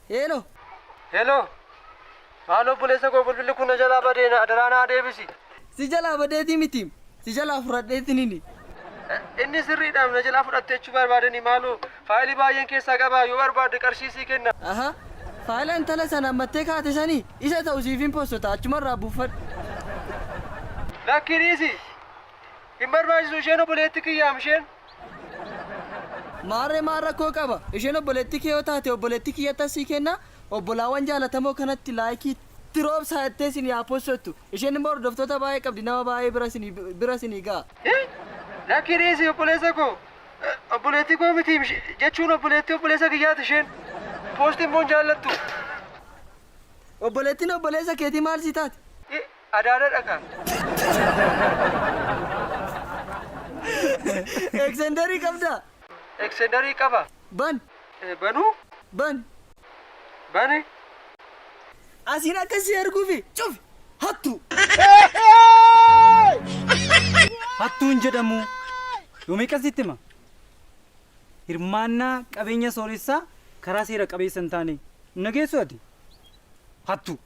Hello. Hello. Maaloo obboleessa koo bilbilli kun na jalaa badee na adaraa naa deebisi. Si jalaa badeetii miti. Si jalaa fudhadheetinini. Inni sirriidhaam na jalaa fudhatte jechuu barbaadanii maaloo faayilii baay'een keessaa qabaa yoo barbaadde qarshii sii kenna. Aha. Faayila intala sana ammattee kaate sanii isa ta'u siif hin postota achumarraa buufadhu. Lakkii dhiisi. Hin barbaachisu isheen obboleetti kiyyaam isheen. Maarree maal rakkoo qaba? Isheen obboleettii kee yoo taate obboleettii kiyyattan sii kenna obbolaawwan jaalatamoo kanatti laayikii itti roobsaa jettee isinii haa postottu. Isheen immoo hordoftoota baay'ee qabdi nama baay'ee bira isinii bira isinii ga'a. Hi! Lakkii dhiisi obboleessa koo. Obboleettii koo mitiim jechuun obboleettii obboleessa kiyyaati isheen. Poostii immoo hin jaallattu. Obboleettiin obboleessa keetii maal sii taati? Hi! Adaadadha kaa. Eksenderii qabdaa? Eksenderii qaba. Ban. Banuu? Ban. Bani. Asiin akka si arguufi cufi. Hattu. Hattuu hin jedhamu. Yoo meeqan sitti hima? Hirmaannaa qabeenya sooressaa karaa seera qabeessa hin taane hin dhageessu ati? Hattuu.